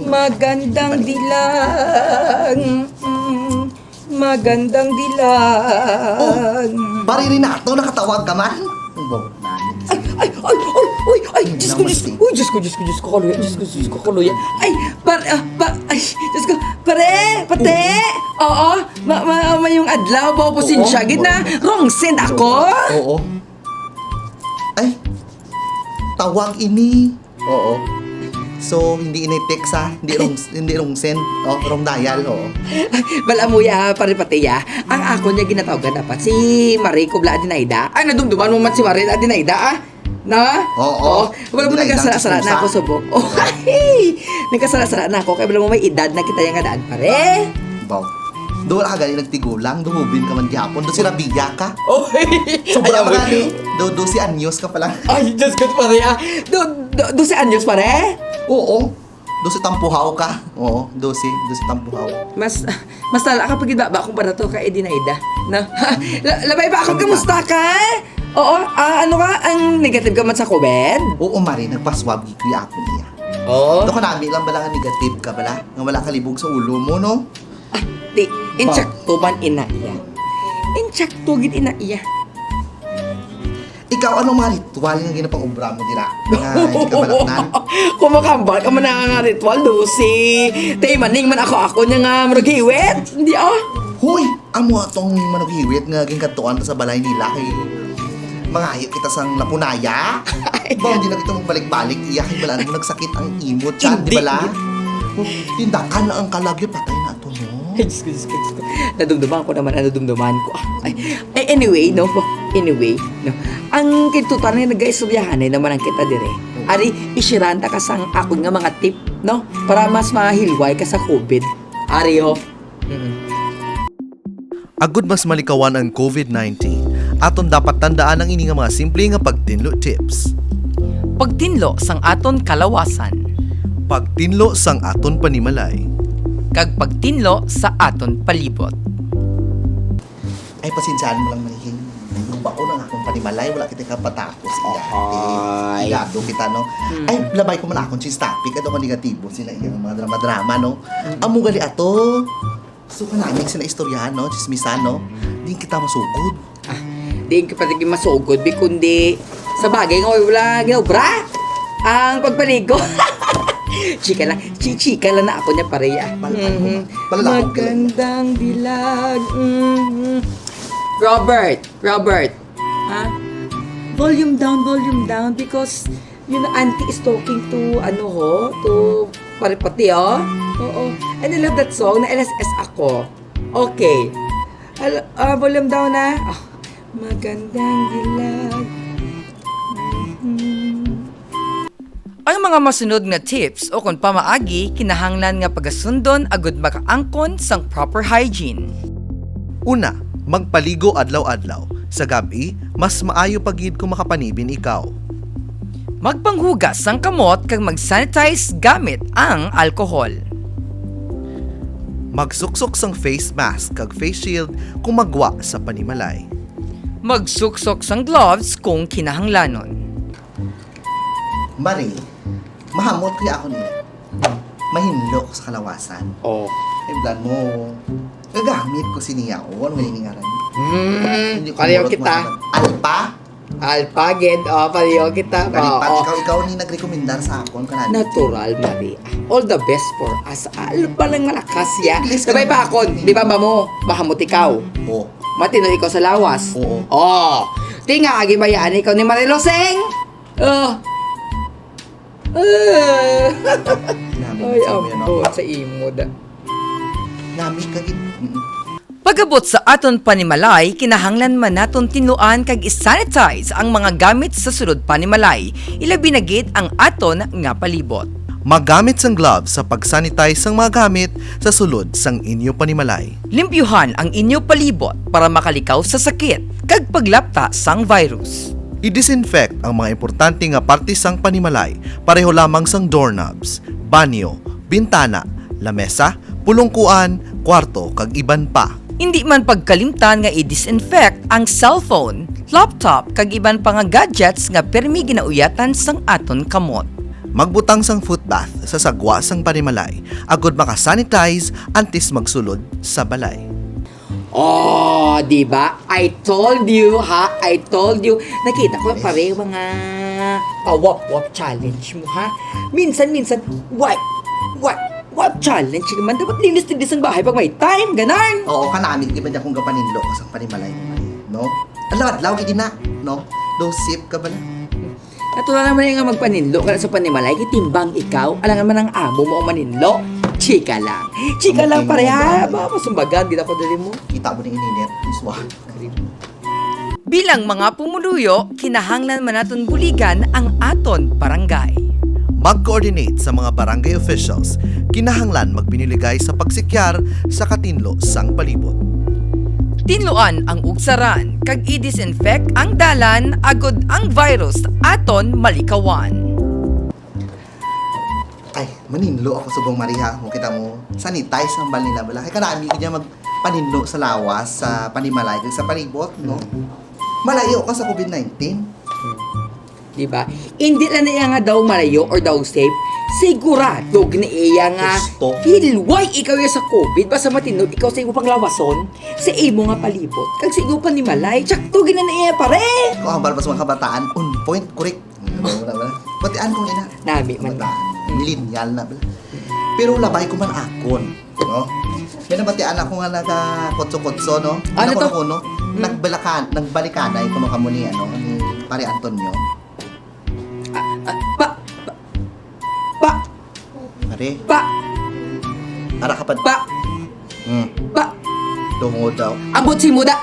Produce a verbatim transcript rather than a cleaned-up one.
Magandang dilag. Mm, magandang dilag. Oh, pare Renato, nakatawag ka man? Ang bawat namin. Ay, ay, ay, ay, ay, Diyos ko, Diyos ko, uy, Diyos ko, Diyos ko, Diyos ko, kaluya, Diyos ko, Diyos ko, kaluya. Ay, par-, ah, pa-, ay, Diyos ko, pare, pate, oo, ma-, ma-, mayong adlaw, ba, pasensya, Oo, gid na, oo. Wrong send ako. Oo. Ay, tawag ini. Oo. So, hindi ini text, ha? Hindi wrong, hindi wrong send. Oh, wrong dial, oo. Bala mo ya, pare pati ya. Ang ako niya ginatawagan dapat si Marie Kubla Adinaida. Ay, nadumduman mo man si Marie Adinaida, ah? Na? Oo. Oh, wala mo Adinaida nagkasara-sara na Kusa. Ako, subok. Oh, ay! Nagkasara-sara na ako. Kaya wala mo may edad na kita yung nga daan, pare. Baw. Do wala ka gani nagtigulang, duhubin ka man gihapon, do si Rabia ka. Oy! Sobra Ayaw pa mo. Gani. Do, dose anyos ka pa lang. Ay, Diyos ko, pare, ah. Do, do, dose anyos, pare? Oo. Dose tampuhaw ka. Oo, dose, dose tampuhaw. Mas, mas tala ka pag ba akong para to ka, Edinaida. No? La-, labay ba ako, Kami kamusta ka? Oo, ah, ano ka? Ang negative ka man sa COVID? Oo, Mari, nagpaswab gid kuya ako niya. Oo. Ito ka nami lang bala nga negative ka bala? Nga wala ka libog sa ulo mo, no? Ah, di, Ba? Insakto man ina iya. Insakto gid ina iya. Ikaw, anong mga ritual nga ginapang-obra mo dira? Nga hindi ka malaknan? Kumakambal ka man nga ritual, Lucy. Tay, maning man ako, ako niya nga murag hiwit. Hindi, ah. Hoy! Amo atong manughiwit nga ginkadtuan ta sa balay nila kay mangayo kita sang lapunaya. Ay. Ba, hindi na kita magbalik-balik iya kay balaan mo nagsakit ang imot siya, Hindi. Di ba la? Tindakan na ang kalagyo, patay na to, no? Ay, Diyos ko, Diyos ko, Diyos ko. Nadumduman ko naman ang nadumduman ko. Ay, eh, anyway, no? Anyway, no? Ang kintutan na nag-istoryahan na naman ang kita dire. Ari, isiranta ka sang akon nga mga tip, no? Para mas mahilway ka sa COVID. Ari, oh. Mm. Agud mas malikawan ang COVID nineteen, aton dapat tandaan ang ini nga mga simple nga pagtinlo tips. Pagtinlo sang aton kalawasan. Pagtinlo sang aton panimalay. Kag pagtinlo sa aton palibot. Ay, pasensyahan mo lang, Marihing. Yung baon ang akong panimalay, wala kita kapatapos. Iya, Ay. Higado kita, no? Mm. Ay, labay ko man akong cheese topic. Ito ko negatibo sila yung mga drama-drama, no? Mm. Amo gali ato. So, kanamig sa naistoryahan, no? Chismisan, no? Di kita masugod. Ah, di ka pati masugod, bi, kundi sa bagay nga wala ginaobra. Ang pagpaligo. Chika lang, chi-, chika lang na ako niya, pareya. Pal-, Mhm. Pal-, pal-, Magandang dilag. Mhm. Robert, Robert. Ha? Volume down, volume down, because, you know, auntie is talking to, ano ho, to Paripati, oh. Oo. And I love that song. Na-L S S ako. Okay. Al-, ah, volume down na. Ah, magandang dilag. Mhm. Ang mga masunod nga tips o kon pamaagi kinahanglan nga pagasundon agud makaangkon sang proper hygiene. Una, magpaligo adlaw-adlaw. Sa gab-i, mas maayo pa gid kung makapanibin ikaw. Magpanghugas sang kamot kag mag-sanitize gamit ang alcohol. Magsuksok sang face mask kag face shield kung magwa sa panimalay. Magsuksok sang gloves kung kinahanglanon. Mari, mahamot kaya ako niya. Mahinlo ko sa kalawasan. Oh. Ay, plan mo, gagamit ko siniya. O, ano may ningaran? Hmm, Hindi ko pareho murot kita. mo. Alpa? Alpa, gid. Oh, pareho kita. Kalipat, Oo. ikaw, ikaw ni nagrekomendar sa akon, kanang Natural, Mari. All the best for us. Alpa lang malakas ya. English Sabay ka pa naman. Akon, di ba, mamo? Mahamot ikaw. Oo. Matino ikaw sa lawas. Oo. Oh. Tinga, agi bayaan ikaw ni Mari Loseng. Oh. Ah. Nami Ay, sa imo yan, ampo no? Sa imo da. Nami ka gid. Mm-mm. Pag-abot sa aton panimalay, kinahanglan man naton tinluan kag i-sanitize ang mga gamit sa sulod panimalay, ilabi na gid ang aton nga palibot. Magamit sang gloves sa pag-sanitize sang mga gamit sa sulod sang inyo panimalay. Limpyuhan ang inyo palibot para makalikaw sa sakit kag paglapta sang virus. I-disinfect ang mga importante nga parte sang panimalay, pareho lamang sang doorknobs, banyo, bintana, lamesa, pulungkuan, kwarto, kag iban pa. Indi man pagkalimtan nga i-disinfect ang cellphone, laptop, kag iban pa nga gadgets nga pirmi ginauyatan sang aton kamot. Magbutang sang foot bath sa sagwa sang panimalay agod maka-sanitize antes magsulod sa balay. Oh, di ba? I told you, ha? I told you. Nakita ko, pare, mga ah, wap-wap challenge mo, ha? Minsan-minsan, wipe, wipe, wipe challenge naman. Dapat linis-linis ang bahay pag may time, ganan. Oo, kanami, di ba, di akong gapaninlo ko sa panimalay mo, no? Adlaw-adlaw, gid na, no? Daw sip ka bala. Natural naman yung nga magpaninlo ka sa panimalay, kay timbang ikaw, alangan man ang amo mo ang maninlo. Chika lang. Chika lang, pare, ha? Baka masumbagan, gid ako dali mo. Kita mo ni ininit, iswa. Bilang mga pumuluyo, kinahanglan man naton buligan ang aton barangay. Mag-coordinate sa mga barangay officials. Kinahanglan magbinuligay sa pagsikyar sa katinlo sang palibot. Tinluan ang ugsaran kag i-disinfect ang dalan agod ang virus aton malikawan. Ay, maninlo ako subong, Maria. Mo kita mo, sanitize ang bal nila bala. Kay kanami gid niya magpaninlo sa lawas, sa panimalay, kag sa palibot, no? Malayo ka sa COVID nineteen. Di ba? Hindi lang na iya nga daw malayo or daw safe. Sigurado na iya nga Gusto. Hilway ikaw ya sa COVID. Basta matinod ikaw sa imo panglawason, sa imo nga palibot, kag sa imo panimalay. Tsakto gina na iya, pare. Kung ang balbas mga kabataan, on point, correct. Wala, wala, wala. Batian kong ina. Nami man. Kabataan. Millennial na bala. Pero labay ko man akon, no? May nabatian ako nga naga-kotso-kotso, no? Ano Ako to? na kuno, nagbalaka-, nagbalikanay kuno kamo ni, ano, ni Pare Antonio. Pa, pa, pa, Pare, pa, ara ka pa. pa, Hmm, pa. Tungod daw. Ambot si muda.